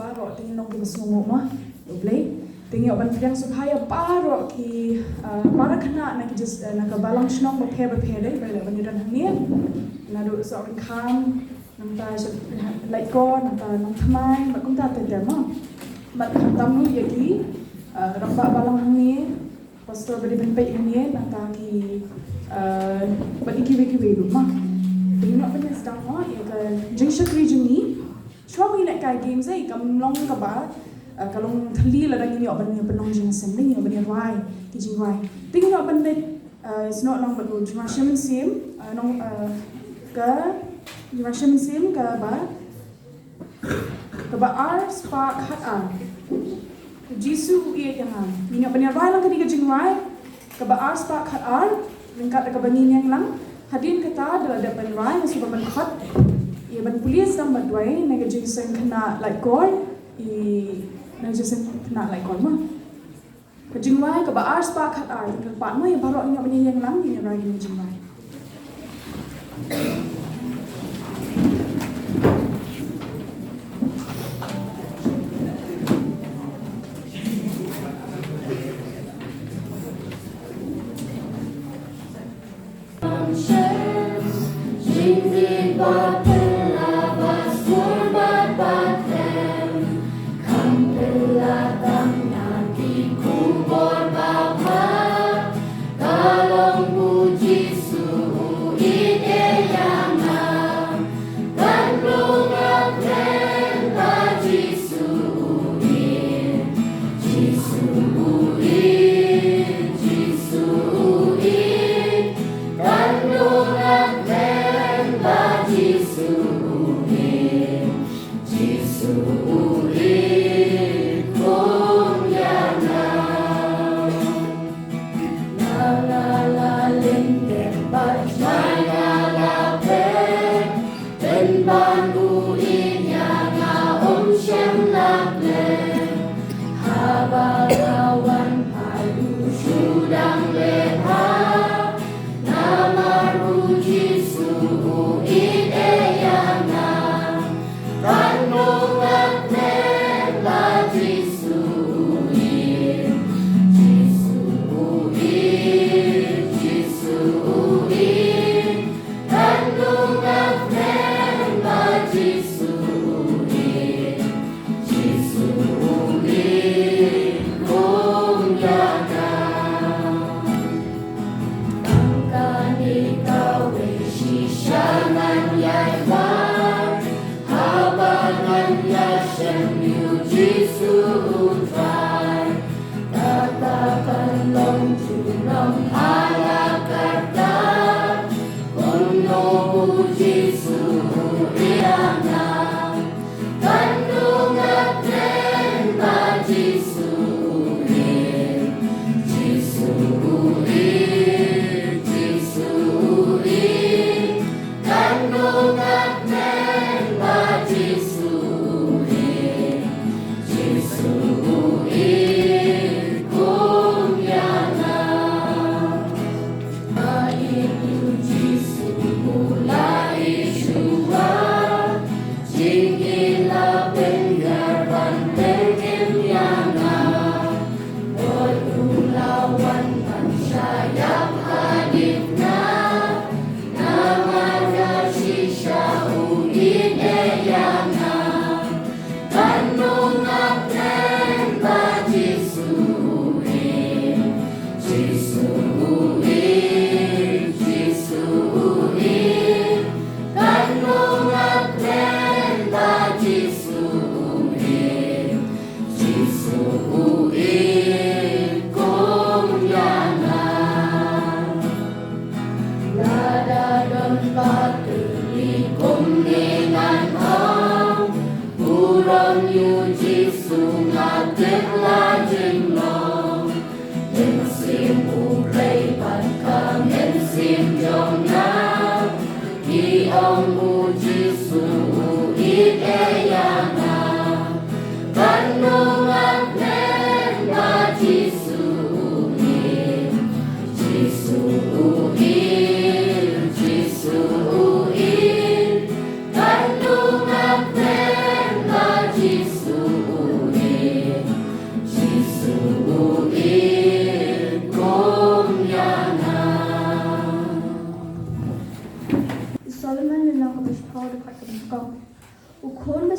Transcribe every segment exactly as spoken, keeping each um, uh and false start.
Baroh te ngi long kiba sngewnguh ma ïa U Blei. Te ngi ïoh ban pdiang sngewbha ïa baroh ki, ah, para khynnah na ki jis, ah, na ka balang shnong bapher bapher dei ba la ban ïadon hangne. Naduh Sohryngkham, nangta sha Laitkor, nangta Nongthymmai, bad kumta ter ter ma. Bad khamtam ruh ïa ki, ah, rangbah balang hangne, pastor ba dei ban peit hangne, nangta ki, ah, bad kiwei kiwei ruh ma. Te ngi ïoh ban ïa sdang ma ïa ka jingshakri jong ngi. Shuwa ba ngin lehkai games ei, kam long kaba, eh, ka long thylli lada ngin ïoh ban ïa pynlong jingsem, ngin ïoh ban ïa rwai ki jingrwai. Te ngin ïoh ban leit, eh, snoh lang bad u jingrwai Shem Mynsiem, eh, nong, eh, ka jingrwai Shem Mynsiem kaba, kaba ar spah khat ar. Jisu u ïeit ïa nga. Ngin ïoh ban ïa rwai lang kane ka jingrwai kaba ar spah khat ar, ryngkat da kaba ngin ïeng lang. Hadien kata da la dep ban rwai, nga sngewbha ban khot ïa ban pule sdang bad duwai na ka jingseng khynnah Laitkor, i, na ka jingseng khynnah Laitkor ma. Ka jingrwai kaba ar spah khat ar, kyrpad ma ïa baroh ngin ïoh ban ïeng lang, ngin ïa rwai kane ka jingrwai.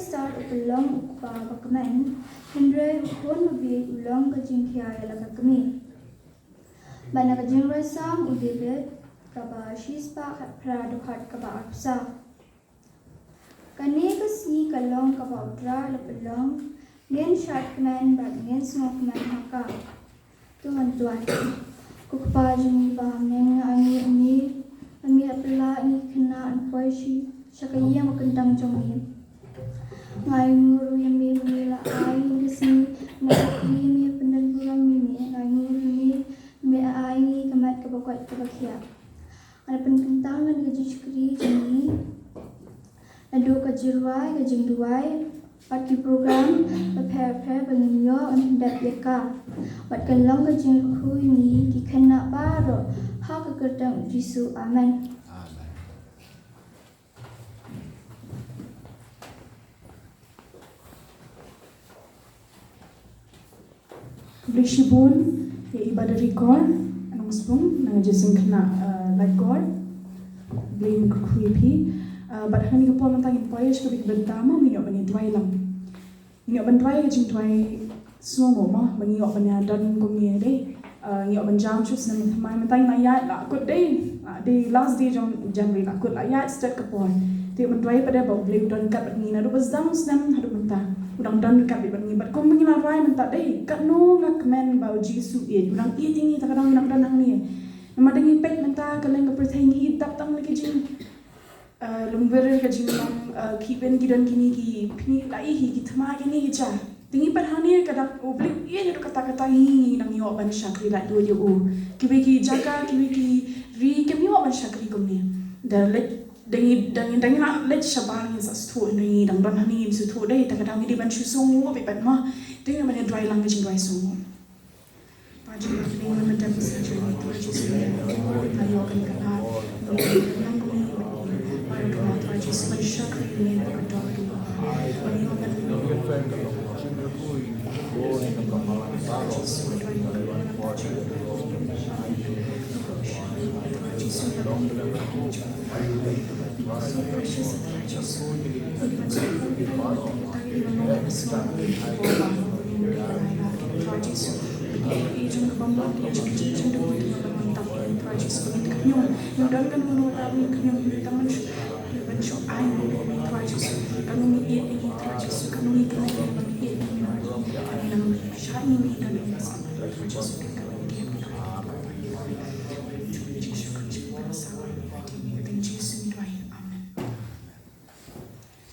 Start u pynlong u kpa ba kmen, hynrei u khun ba bieit u long ka jingkhia ïa la ka kmie. Bad na ka jingrwai Salm u David kaba shispah khatphra, dkhot kaba arphew saw. Kane ka sngi ka long kaba U Trai u la pynlong, ngin shad kmen bad ngin sngewkmen ha ka. To ngan duwai. Ko Kpa jong ngi ba ha bneng, nga ainguh ïa me ba me la pynlah ïa ngi ki khynnah ban poi sha ka ïing ba kyntang jong me. Nga ainguh ruh ïa me ba me la ai ïa ngi ka sngi, nga shakri ïa me, pyndonburom ïa me. Nga ainguh ruh ïa me ba me la ai ïa ngi ka met kaba koit kaba khiah. Nga la pynkyntang ïa ka jingshakri jong ngi naduh ka jingrwai, ka jingduwai bad ki program bapher bapher ba ngin ïoh ban pyndep ïa ka. Bad kan long ka jingkyrkhu ïa ngi ki khynnah baroh, ha ka kyrteng U Jisu. Amen. Amen. Khublei shibun ïa i Badari Kor, Nongspung, na ka jingsngewkhynnah, eh, Laitkor. Khublei, ngi kyrkhu ïa phi. Eh, bad ha kane ka por mynta ngin poi sha kawei ka bynta mo, ngin ïoh ban ïa duwai lang. Ngin ïoh ban duwai ka jingduwai sngewnguh mo, ba ngin ïoh ban ïa don kumne dei. Ah, ngi ïoh ban jam shuh snem thymmai, mynta ngi la ïaid la kut dei, la dei last day jong January la kut, la ïaid stet ka por. Te ban duwai pat de ba U Blei u don ryngkat bad ngi naduh ba sdang u snem haduh mynta. U dang don ryngkat bad ngi bad kum ba ngi la rwai mynta dei, katno nga kmen ba U Jisu u ïeit, u dang ïeit ïa ngi, te ka dang ngi dang don hangne. Namar dang ngi peit mynta ka leng ka pyrthei, ngi dap tang na ki jing Ah, lum wir ka jinglong, ah, ki wen ki don kine ki, phi la ïohi ki thma kine ki ja. Te ngi pat hangne ka dang U Blei u ïeit haduh katta katta, ngi nang ïoh ban shakri lait luid ïa u. Kiwei ki jaka, kiwei ki ri kim ïoh ban shakri kumne. Da leit, da ngi, da ngi, da ngi la leit shabar ngin sa sngewthuh, ngi dang don hangne ngin sngewthuh dei, te ka dang ngi dei ban shu sngewnguh beit pat mo. Te ngi ban ïa duwai lang ka jingduwai sngewnguh.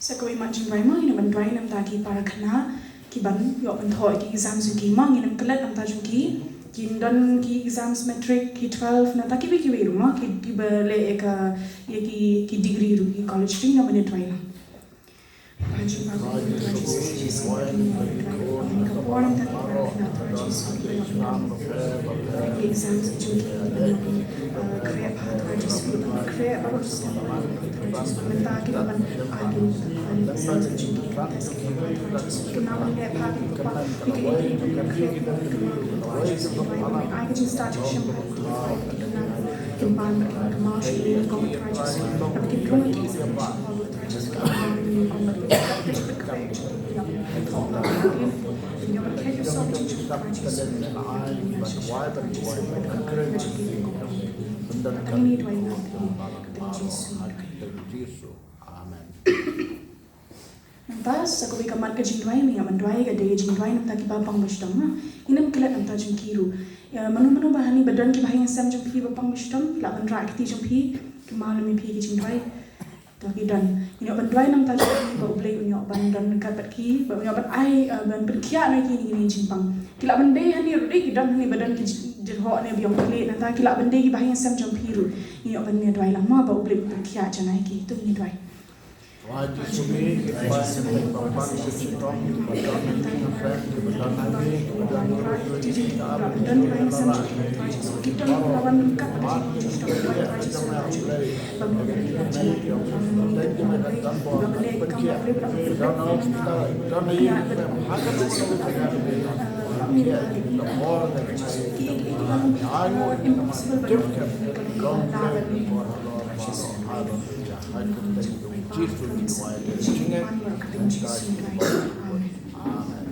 Sa kawei mat jingduwai mo, ngin ym ban duwai namar ki para khynnah ki ban ïoh ban thoh ki exams jong ki mo, ngin ym klet namar jong ki. Kin don ki exams matric, ki twelve, nangta kiwei kiwei ruh mo, ki, kiba leh ïa ka, ïa ki, ki degree ruh, ki college ruh, ngin ym ban duwai lang. Amen. Nangta sa kawei ka mat ka jingduwai, ngin ïa ban duwai ka dei jingduwai namar kiba pang ba shitom, ha. Ngin ym klet namar jong ki ruh. Ïa mano mano ba hangne ba don kiba ha ïing ha sem jong phi ba pang ba shitom, lah ban rah kti jong phi, ki mah lem ïa phi ki jingduwai. To ki don. Ngin ïa ban duwai namar jong ki ba U Blei un ïa ban don ryngkat bad ki, ba un ïa ban ai, eh, ban pynkhiah noh ïa ki na kine ki jingpang. Ki lah ban dei hangne ruh dei, ki don hangne ba don ki jingdon hangne ba ïong khlieh, nangta ki lah ban dei kiba ha ïing ha sem jong phi ruh. Ngin ïa ban ïa duwai lang mo ba U Blei un pynkhiah janai ïa ki. To ngin ïa duwai. Jisu ngi duwai, ka jingim ka dei jong U Trai. Amen.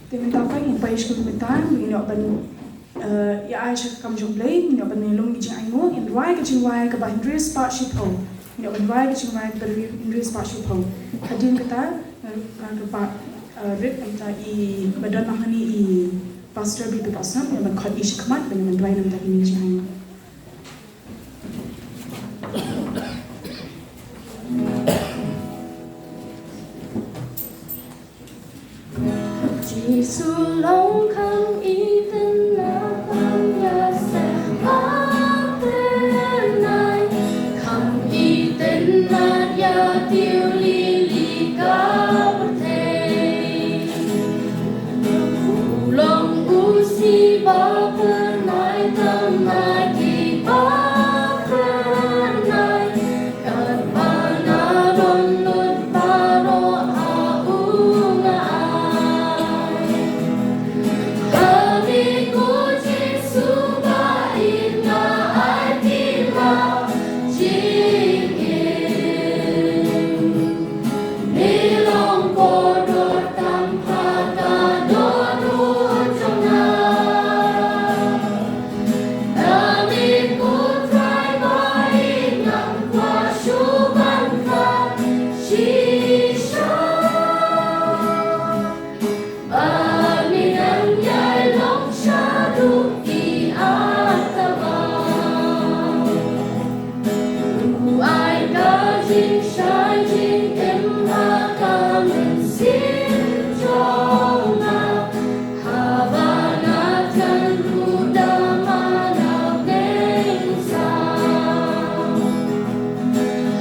Te mynta pat ngin poi sha ka bynta ba ngin ïoh ban, eh, ïa ai sha ka kam jong U Blei, ngin ïoh ban ïalum ki jingainguh, ngin rwai ka jingrwai kaba hynriew spah shiphew. Ngin ïoh ban rwai ka jingrwai kaba hynriew spah shiphew. Hadien kata, eh, ka, kaba, eh, rit mynta i ba don lang hangne i Pastor B P Pastor, ngin ïoh ban khot i shakhmat, ban ïoh ban rwai na bynta kine ki jingainguh. Jisu long khang itynnad ban ïa seh ba tynnad, khang itynnad ïa tiew lili ka pyrthei. U long u sngi ba tynnad tam na kiba tynnad. Katba nga don lut baroh ha u nga ai. Ha me ko Jisu ba ïeit nga ai ki la jingim. Me long kordor tam ha ka dohnud jong nga. Na me ko Trai ba ïeit ngam kwah shuh ban khlad shisha. Bad me ngan ïai long shaduh ki artylli. U ai ka jingshai jingim ha ka mynsiem jong nga. Haba nga tang ruh da man la pynsaw.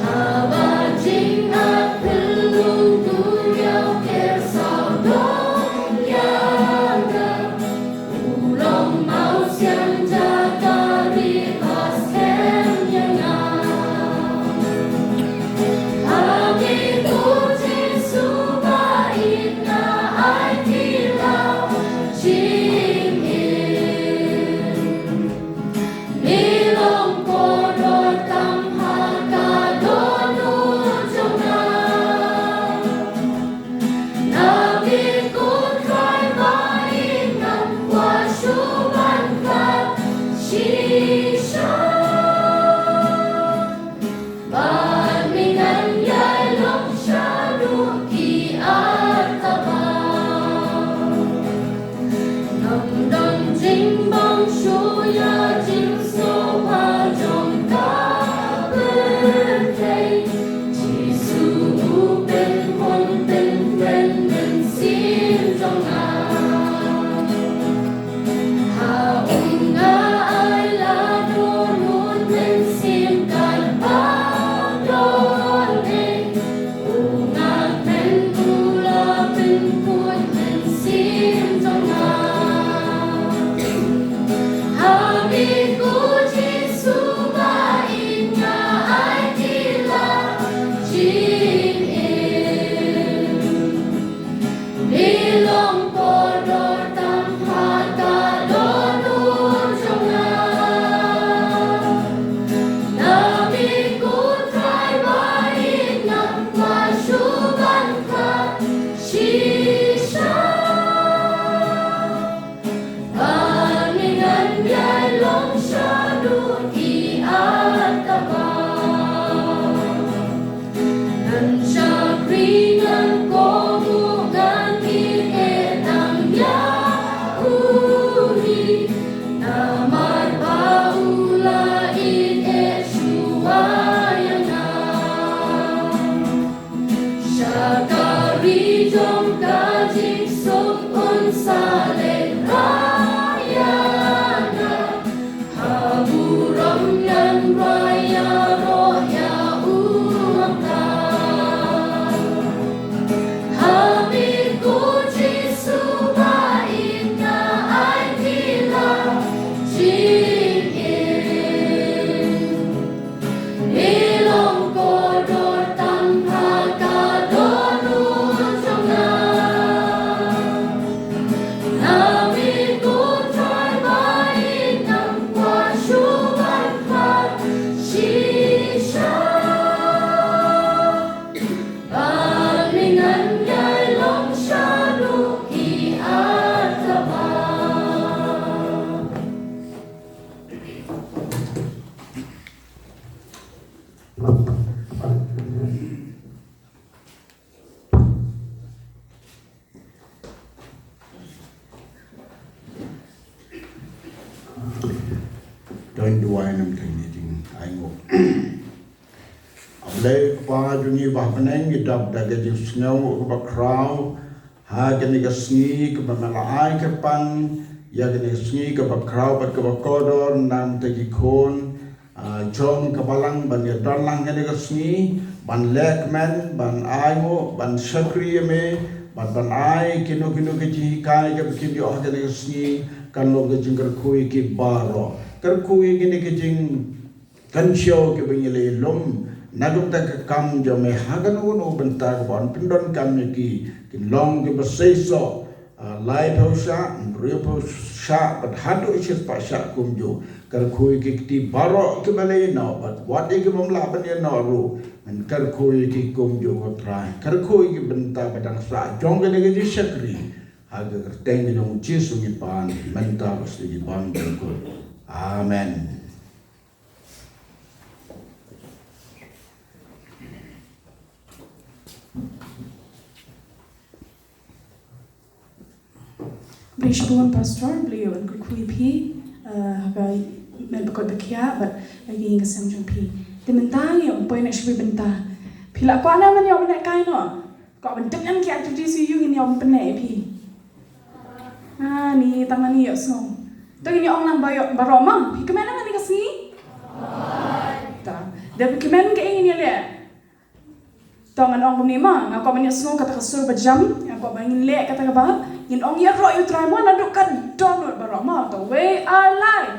Haba jingat pynlong duriaw pyrsaw dong ïa nga. U long mawsiang jaka ri ba skhem ïa nga. Ha me ko Jisu ba ïeit nga ai ki la jingim. Me long kordor tam ha ka dohnud jong nga. Na me ko Trai ba ïeit ngam kwah shuh ban khlad shisha. Bad me ngan ïai long shaduh ki artylli. Ngam don jingbang shuh ïa jingsngewbha jong ka pyrthei. Jisu u pynkhun pynkmen mynsiem jong nga. Ha u nga ai la dohnud mynsiem katba don eh. U nga kmen u la pynkhuid mynsiem jong nga. Ha me ko Jisu ba ïeit nga ai ki la jingim. Me long kordor tam ha ka dohnud jong nga. Na me ko Trai ba ïeit ngam kwah shuh ban khlad shisha. Bad me ngan ïai long shaduh ki artylli. Ngan shakri ngan kohnguh ngan ïeit eh tang ïa u hi. Namar ba u la ïeit eh shuwa ïa nga. Sha ka ri jong ka jingsuk un sa lehrain ïa nga. Ha burom ngan rwai ïaroh ïa u Kynrad. Ha me ko Jisu ba ïeit nga ai ki la jingim. Me long kordor tam ha ka dohnud jong nga. Na Duwai namar kane ka jingainguh. A Blei Kpa jong ngi ba ha bneng, ngi dap da ka jingsngew kaba khraw ha kane ka sngi kaba me la ai kyrpang ïa kane ka sngi kaba khraw bad kaba kordor namar ki khun, ah, jong ka balang ban ïa don lang kane ka sngi ban leh kmen, ban ainguh, ban shakri ïa me, ban ban ai kino kino ki jinghikai kaba kin ïoh ha kane ka sngi kan long ka jingkyrkhu ïa ki baroh. Kyrkhu ïa kine ki jing kynshew kiba ngi la ïalum na ka bynta ka kam jong me ha kano kano ka bynta kaba yn pyndonkam ïa ki, kin long kiba seisoh, ah, laiphew shah, hynriewphew shah bad haduh shispah shah kumjuh. Kyrkhu ïa ki kti baroh kiba la ïehnoh bad wat ïa ki bym lah ban ïehnoh ruh, ngan kyrkhu ïa ki kumjuh ko Trai. Kyrkhu ïa ki bynta ba dang sah jong kane ka jingshakri. Ha ka kyrteng ka jong u Jisu ngi pan, mynta bad sdang ki bym jong kut. Amen. Blei shibun Pastor, Blei un kyrkhu ïa phi, eh, ha ka met bakut bakhiah bad ha ka ïing ka sem jong phi. Te mynta ngi ong poi na shibun bynta. Phi la kwah ne em ban ïoh ban lehkai noh? Kwah ban tip ne em ki activities ïa u ngin ïoh ban pynleh ïa phi. Ah, ni tang ma ni ïohsngew. To ngin ïa ong lang ba ïoh baroh ma. Phi kmen ne em ha kane ka sngi? Ta. Da phi kmen kaei ngin ïa leh? To ngan ong kumne ma, nga kwah ban ïohsngew kata ka sur ba jam, nga kwah ba ngin leh kata kaba ngin ong ïaroh ïa u Trai ma, naduh ka dohnud baroh ma, to we are live.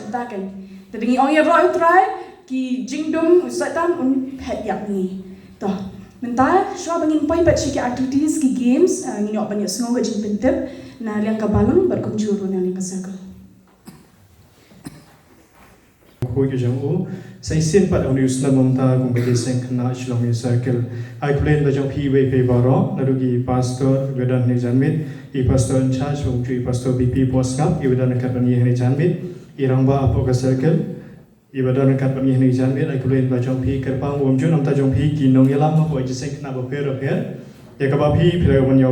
Mynta kan. Te da ngi ong ïaroh ïa u Trai, ki jingdum u Soitan un phet ïap ngi. To, mynta shuwa ba ngin poi pat sha ki activities, ki games, ah, ngin ïoh ban ïohsngew ka jingpyntip na liang ka balang bad kumjuh ruh na liang ka circle. Khuid ka jong u. Sa shisien pat ha une u snem mynta kum ka jingïaseng khynnah Shillong Youth Circle. Ai khublei na ka bynta jong phi iwei pa iwei baroh, naduh ki pastor kiba don ha kane ka janmiet, i pastor in charge, bad kumjuh i pastor VP Bosngap, iba don ryngkat bad ngi ha kane ka janmiet, i rangbah hapoh ka circle, iba don ryngkat bad ngi ha kane ka janmiet, ai khublei na ka bynta jong phi, kyrpang bad kumjuh na ka bynta jong phi ki nongïalam hapoh ki jingïaseng khynnah bapher bapher. Ïa kaba phi, phi la wan ïa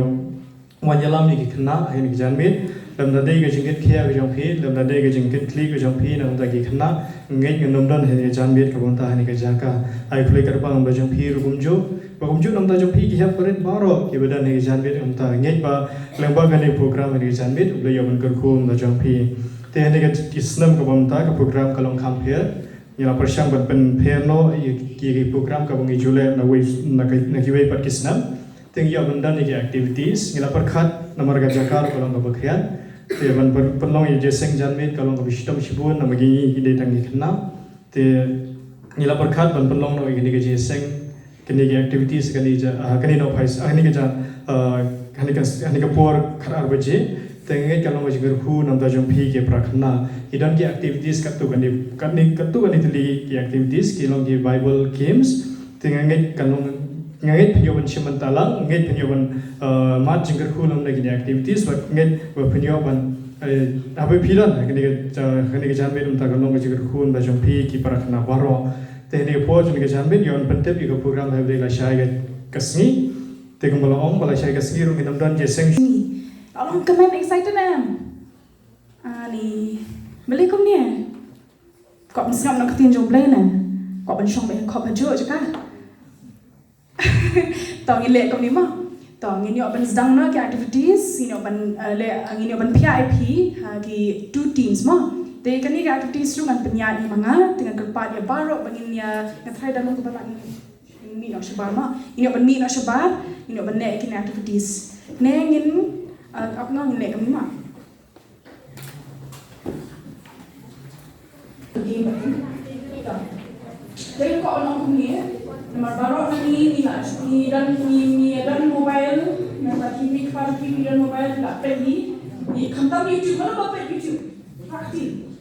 wan ïalam ïa ki khynnah ha kane ka janmiet, lymda dei ka jingkit khia ka jong phi, lymda dei ka jingkit khlieh ka jong phi na ka bynta ki khynnah, ngeit ngan ym don ha kane ka janmiet kaba mynta ha kane ka jaka. Ai khublei kyrpang na ka bynta jong phi ruh kumjuh, bad kumjuh na ka bynta jong phi ki hep barit baroh kiba don ha kane ka janmiet, na ka bynta ngeit ba lyngba kane ka program ha kane ka janmiet, U Blei u ïoh ban kyrkhu na ka bynta jong phi. Te ha kane ka snem kaba mynta ka program ka long kham pher, ngi la pyrshang ban pynpher noh ïa ki, ki program kaba ngi ju leh na wei, na ki, na kiwei pat ki snem. Te ngi ïoh ban don ïa ki activities, ngi la pyrkhat namar ka jaka ruh ka long kaba khriat. Te ban pyn-, pynlong ïa ka jingïaseng janmiet ka long kaba shitom shibun namar ngi, ngi dei tang ki khynnah. Te ngi la pyrkhat ban pynlong noh ïa kane ka jingïaseng, kane ka activities, kane ja, ah, kane noh phai, ah, kane ka ja, ah, kane ka, kane ka por khatar baje. Te nga ngeit ka long ka jingkyrkhu na ka bynta jong phi ki para khynnah. Ki don ki activities katto katne, katne, katto katne tylli ki activities, ki long ki Bible games. Te nga ngeit ka long, nga ngeit phin ïoh ban shim bynta lang, nga ngeit phin ïoh ban, eh, mad jingkyrkhu lem na kine activities, bad nga ngeit ba phin ïoh ban, eh, haba phi don ha kane ka, eh, kane ka janmiet, mynta ka long ka jingkyrkhu na ka bynta jong phi ki para khynnah baroh. Te ha kane ka por jong kane ka janmiet, ïoh ban pyntip ïa ka program ba hap dei lashai ka, ka sngi. Te kumba la ong ba lashai ka sngi ruh ngin ym don jingïaseng. Ni. Ka long kmen excited em. Ani. Balei kumne? Kwah ban sngap na ka ktien jong U Blei ne? Kwah ban shong bad khop hajuh jaka. To ngin leh kumne mo. To ngin ïoh ban sdang noh ki activities, ngin ïoh ban, eh, leh, eh, ngin ïoh ban phiah ïa phi ha ki two teams mo. Te kane ka activities ruh ngan pynïaid ïa ma nga, te ngan kyrpad ïa baroh ba ngin ïa, ngan tharai da long kaba lah ngin mih noh shabar mo. Ngin ïoh ban mih noh shabar, ngin ïoh ban leh ïa kine activities. Ne ngin, eh, ap nga ngin leh kumne mo. Dei ko nong kumne, namar baroh ngi, ngi la, ngi don, ngi, ngi don mobile, namar ki mih kpar ki ngi don mobile la peit hi, ngi khamtam YouTube, mano ba peit YouTube, prakti.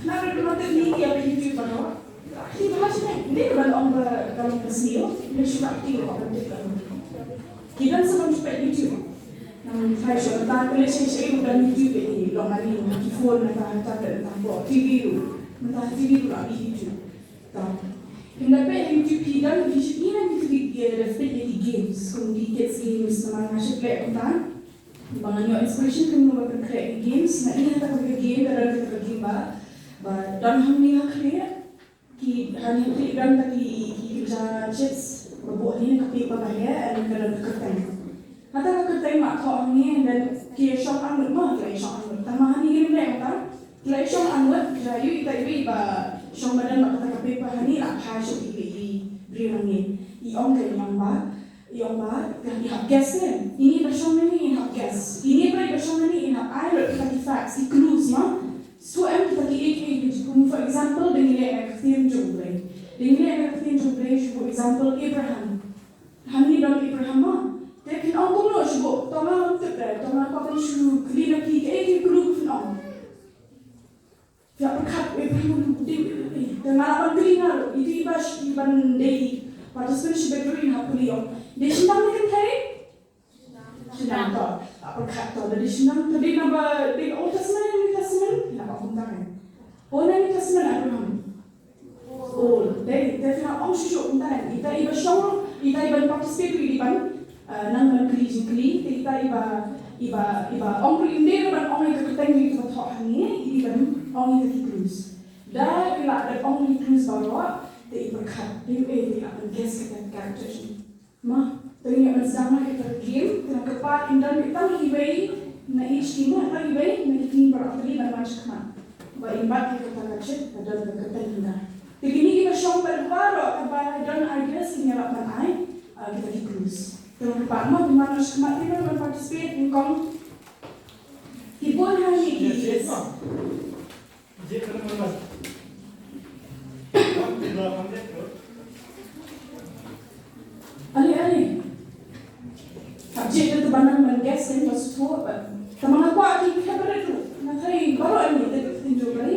Khnang ba peit hi, ngi ïa peit YouTube baroh. Prakti ba ma shine, ne ba long ba, ba long ba sniew, ne shi prakti ba peit YouTube. Ki don sa ban peit YouTube. Nang phai sha mynta phi leh shisha ïa u dang YouTube ïa i long ani ha ki phone mynta ha tablet mynta ha TV ruh. Mynta ha TV ruh la peit YouTube. To. Hynda peit YouTube phi dang phi shu ïa ki phi ïa da peit ïa ki games kum ki kids games namar nga shu peit mynta. Ba ngan ïoh inspiration kumno ban pynkhreh ki games, nga i ha kata ka game, ka don kata ka game ba, ba don hangne ha khlieh, ki hangne ha khlieh don kata ki, ki kynja chips, ba buh hangne ka paper ba heh, and ka don ka kyrteng. Kata ka kyrteng ma thoh hangne, and then ki ïa shong arngut ma, ki la ïa shong arngut. Tang ma hangne ngim leh mynta, ki la ïa shong arngut, ki la ïoh ita iwei ba shong madan bad kata ka paper hangne, la phai sha ki iwei i briew hangne. I ong ka i ong ba, I ong ba, i hap guess ne. Ini ba shong ne, i hap guess. Ini ba, ba shong ne, i hap ai lut kita ki facts, ki clues ma. So em kita ki eight, eight, kum for example, da ngi leh na ka ktien jong U Blei. Da ngi leh na ka ktien jong U Blei, for example, Abraham. Hangne don Abraham ma. Te phin ong kumno shu, to nga lam tip re, to nga kwah ban shu kylli na phi, kaei ki clue phin ong. Phi hap pyrkhat, eh, phi hap pyrkhat, eh, eh, eh, te nga lah ban kylli nga ruh, ito i ba sh-, i ban dei i participant shibit ruh i hap kylli ong. Dei shynrang ne kynthei? Shynrang to. Hap pyrkhat to, dei shynrang to, dei na ba, dei Old Testament ne New Testament? Phi hap ong kumta kan. Oh, na New Testament Abraham. Old. Dei, dei phi hap ong shuh shuh kumta kan. Ita i ba shong, ita i ban participate ruh i ban Ah, nang ban kylli jingkylli, te ita iba, iba, iba ong ruh im dei ruh ban ong ïa ka kyrteng jong ita ba thoh hangne, i dei ban ong ïa ka ki clues. Da i lah ban ong ïa ki clues baroh, te i pyrkhat, te i, eh, te i lah ban guess kata ka character jong i. Ma, te ngin ïa ban sdang ïa kata ka game, te nang kyrpad, im don tang iwei na each team, tang iwei na ki team baroh kali ban wan shakhmat. Ba im bat ïa kata ka chit, ka don ka kyrteng ynda. Te kine kiba shong bad baroh, kaba don ideas, kine ïa lah ban ai, ah, kita ki clues. Te nang kyrpad mo, te man wan shakhmat te ban participate, nyngkong. Ki bun ha ïa ki. Ale, ale. Hap jied da, te ban nang ban guess kan ba shuh, ba. Te ma nga kwah ki favorite ruh. Nga tharai baroh ani te ka ktien jong U Blei.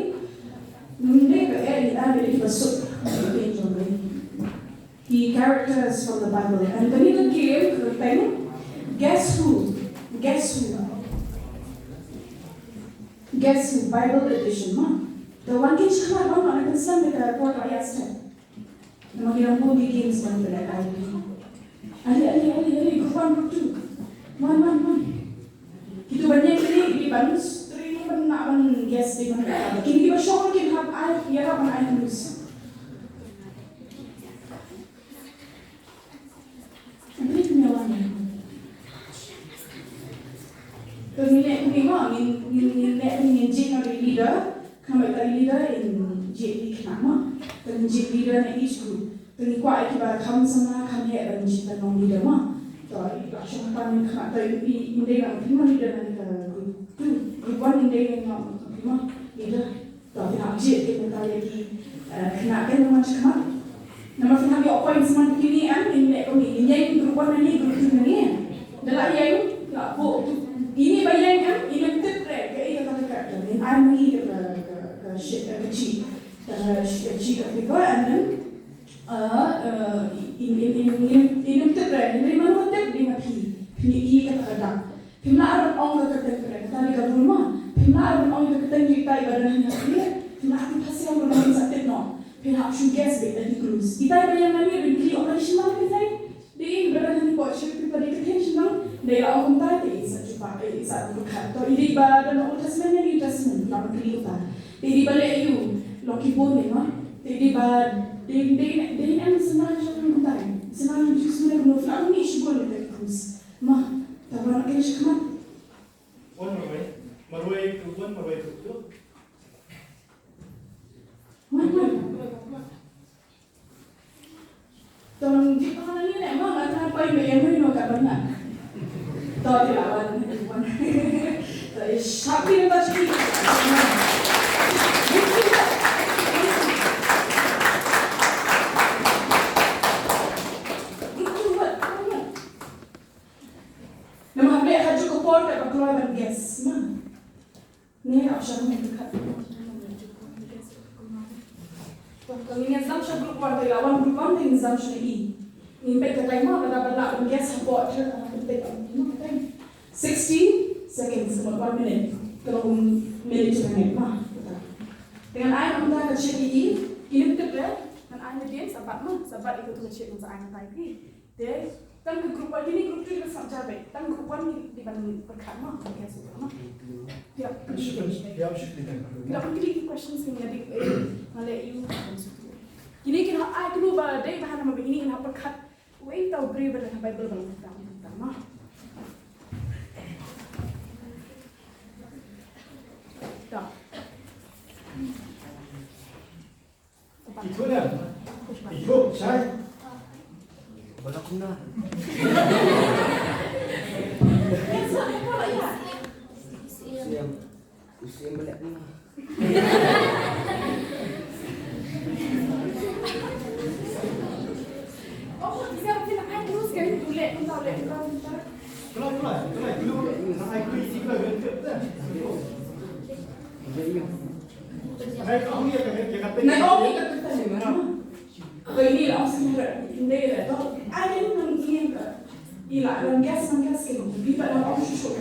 Ngi dei ba eh, ngi dei ba suk ka ktien jong U Blei. Ki characters from the Bible. And kane ka game ka kyrteng Guess Who? Guess Who? Guess Who? Bible edition ma. Te wan kin shakhmat, wan, wan kin sdang da ka por ba ïa step. Namar ngi dang bun ki games ban pynlehkai. Ale, ale, ale, ale, group one, group two. Wan, wan, wan. Kito ban ïeng kine, ki ban training ban, na ban guess, ki ban, kine kiba shong kin hap ai, ïarap ban ai clues. Te ngin leh kumne mo, ngin, ngin, ngin leh kumne, ngin jied noh ïa i leader, khnang ba ita i leader in jied ïa ki khynnah mo. Te ngin jied leader na each group. Te ngi kwah ïa kiba kham samla kham heh ban jied ban long leader mo. To i la shong pan khynnah, to i, i, i dei nang phi mo leader na ka group two. Group one i dei nang phi mo leader. To phin hap jied ki mynta ïa ki, eh, khynnah kan wan shakhmat. Namar phin hap ïoh points man kine em, in leh kumne, in ïeng group one nangne, group two nangne. Da la ïeng, la buh, ine ba ïeng em, in ym tip re kaei kata ka character. In ai ma ngi ka, ka, ka, ka sheet, ka sheet, ka sheet of paper, and then, eh, eh, in, in, in, in, in ym tip re, in ym tip re, in ym tip re, phin ïohi kata ka dak. Phim lah ban ong ka kyrteng, kata dei ka rule ma. Phim lah ban ong ka kyrteng jong ita iba don hangne ha khlieh. Phim lah ban phasiang ruh, ngin sa tip noh. Phin hap shu guess beit da ki clues. Ita iba ïeng nangne, phin kylli, ong, ka dei shynrang ne kynthei? Dei iba don hangne, poi sha paper, dei kynthei shynrang. Dei la ong kumta, te i sa jubab, eh, i sa pyrkhat. To i dei iba don Old Testament ne New Testament, la phin kylli kumta. Te i dei iba leh aiu, long ki bun ne ma. Te i dei iba, dei, dei, dei em, shynrang shynrang kumta. Shynrang jong ki sngewbha kumno, phin hap mih shibun da ki clues. Ma, ta wan ïa ka shakhmat. Wan marwei, marwei group one, marwei group two. Wan, wan. Tang di pa na ni ne, ma, nga tang pa iba yang ni no ka bana. To di lawan, wan. To is happy na ba shi. Namar hap leh ha kajuh ka por kaba kloi ban guess, ma. Ne, ap shah ne, ka. To, ka ngin ïa jump sha group one, te la wan group one, te ngin jump sha i. Ngin peit ka timer, lada ba lah ban guess hapoh, te, ah, peit ka timer, sixty seconds, about one minute. Ka long minute to minute, ma. Te ngan ai kumta ka shit ïa i, i nym tip re, ngan ai nadien, sa bat ma, sa bat ïa kato ka shit ngan sa ai kumta ïa i. Te, Tang ka group one, kine group two dei ban sngap jar beit. Tang group one dei ban pyrkhat mo, ka guess mo. Ïa, ïa, ïa, ïa, ïa, ïa, ki questions ki nga dei, eh, nga leh ïa u. Kine kin hap ai clue ba dei ba hana ma ba kine kin hap pyrkhat. Wei tau briew ba da ka Bible ba la pyrkhat mo. Ta. Ito na. Ito, Shai. Wala ko na. Usim, usim balik na. Tulai, tulai, tulai, dulu. Nak ai kuih sikit lagi. Nai ong ïa ka, ïa ka teng. Nai ong ïa ka teng. Ka ini lah ong sendiri. Ini lah tu. Ada yang nang ingin ka. Ila, nang gas, nang gas ke. Bibat nang ong shushuk.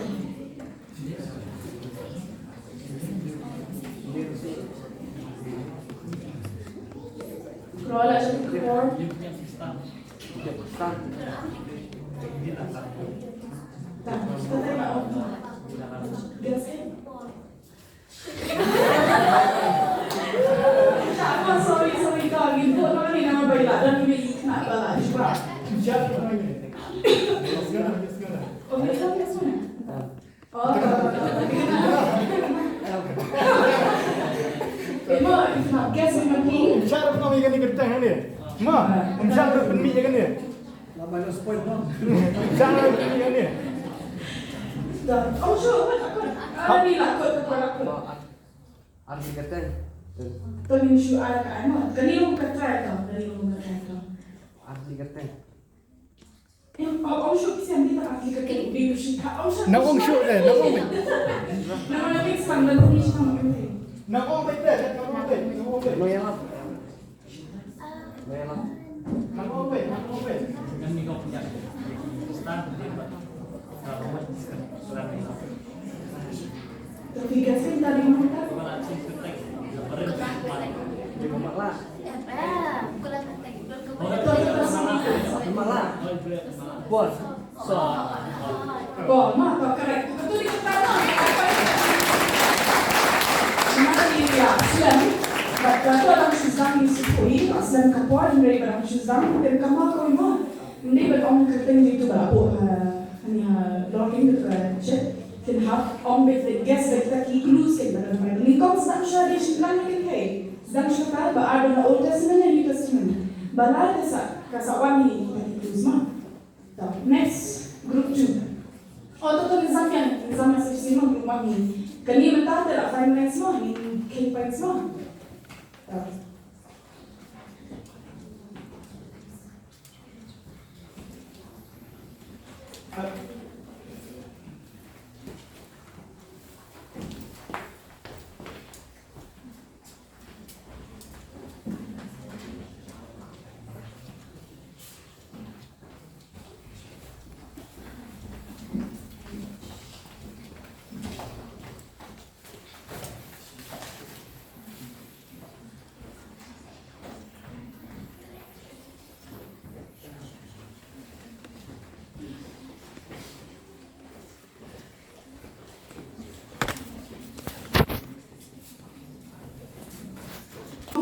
Kalau ada satu keluar. Dah, kita tengok ong. Gas ke. Sorry, sorry, kau gitu, kau ni nama baik lah, dan ini nak balas juga. Oh, ini kan gas mana? Oh, eh, ma, if not gas in my pink. Shut up, kau ni kan ni kertas ni. Ma, um, shut up, ni kan ni. Jangan ini. Dah. Oh, sure. Ani lah kot kepala kot. Arti kata. Tolong shu ai ka ai mo. Kani long kata ka, kani long kata ka. Arti kata. Yang, oh, oh, sure, kisian dia arti kata. Dia shu ka, oh, sure. Nang ong shu eh, nang ong. Nang ong lagi sang dan ni sang. Nang ong baik deh, nang ong baik, nang ong baik. Lo yang apa? Bos. So. Bom, ma, to correct. Katu dei kata ma. Katu dei, ïa, slem. Bad katu dang shu zang ïa u sutoi, slem ka por, hynrei ba dang shu zang, ym kynmaw ko ma. Ym dei ban ong kyrteng ïa uto ba la buh, eh, hani ha lorking katu ka chet. Kin hap ong beit, beit guess beit kita ki clues kin ba dang bai. Nyngkong sdang shuwa dei shu nang kin hei. Sdang shuwa ba ar dei na Old Testament ne New Testament. Ba lai te sa, ka sa wan hi kita ki clues ma. To, next, group two. Oh, to, to, ngin zam ïa, ngin zam ïa sa shisien mo, group one hi. Kane mynta te la five minutes mo, ngin kheiñ points mo. To.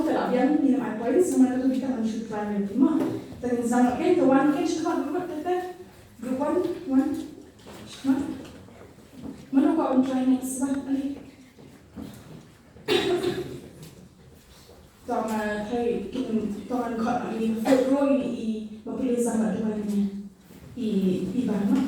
Te la biang ngin ai points, namar katu kita ngan shu try lagi ma. Te ngin zang again, te wan again, shu kaba group te te. Group one, one. Shu ma. Mano ka un try next ba, ale. Tang, eh, try kin tang an khot ni, foot row ni i, ba pule zang ba duwai ni. I, i ba ma.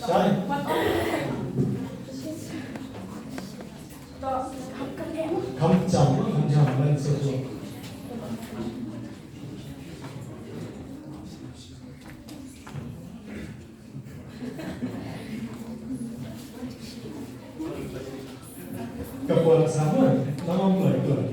Shai. Kham jam, kham jam, ban suk suk. Ka por sama, tama mulai, mulai.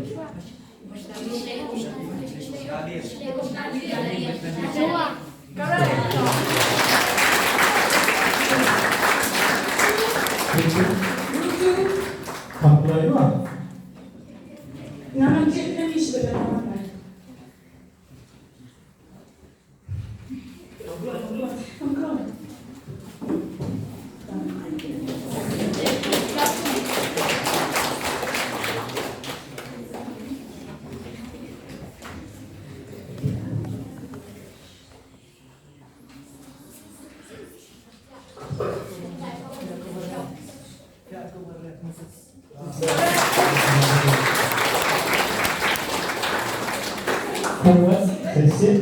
Forward, sit, sit.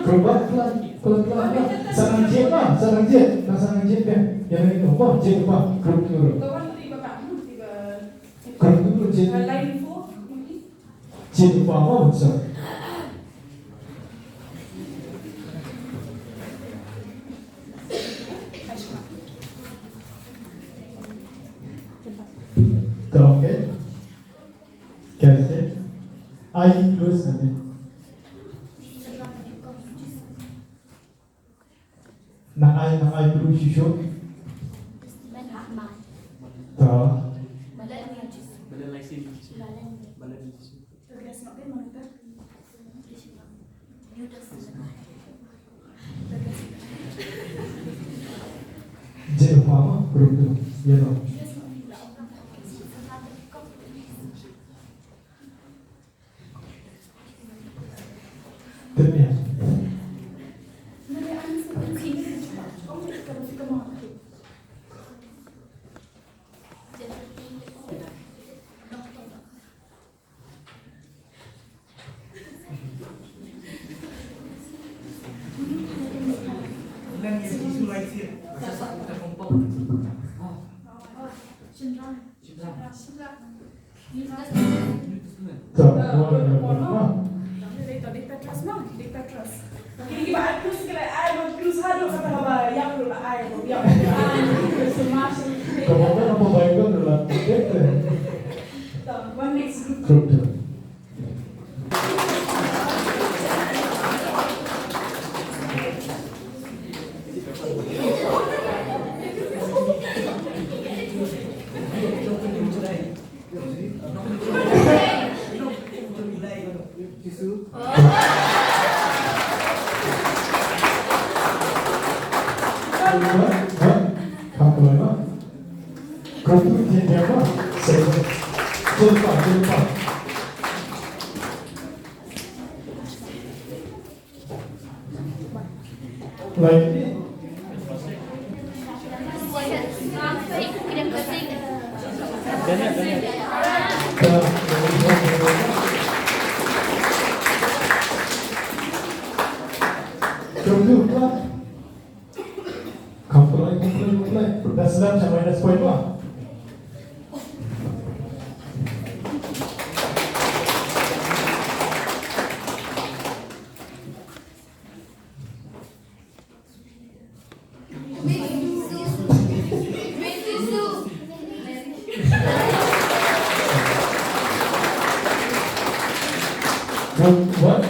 Group one, pelan, pelan, pelan, pelan. Sa nang jied, ma, sa nang jied. Nang sa nang jied, kan? Ïa nang ïa nang, ma, jied, ma. Group two. Group two, jied. Jied, ma, ma, sa. Tong, okay. Kerte. Ai close nangne. Nang ai, nang ai close shuh shuh. To. Jied u pa ma, group two, yellow. Tip ïa. To, one, one, one. Ka ba ba ba ba ba. One next group. Group two. Like, Come play, come play, come play. That's left and minus point one. What?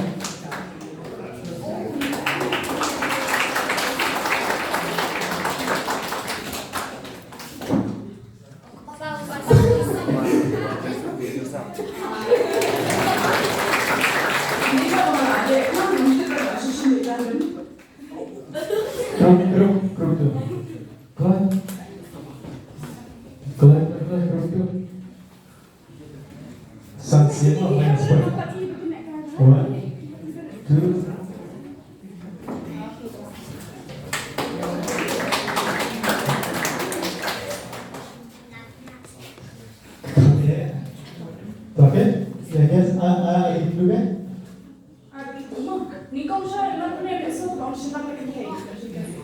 Group, group, group two. Climb. Climb, climb, climb, group two. San sien lah, main sport. One, two. Okay. Okay. Yeah, guys, I, I, I can do that. Ar i tu mo. Ni kong sha na pune me so kong sha na pune.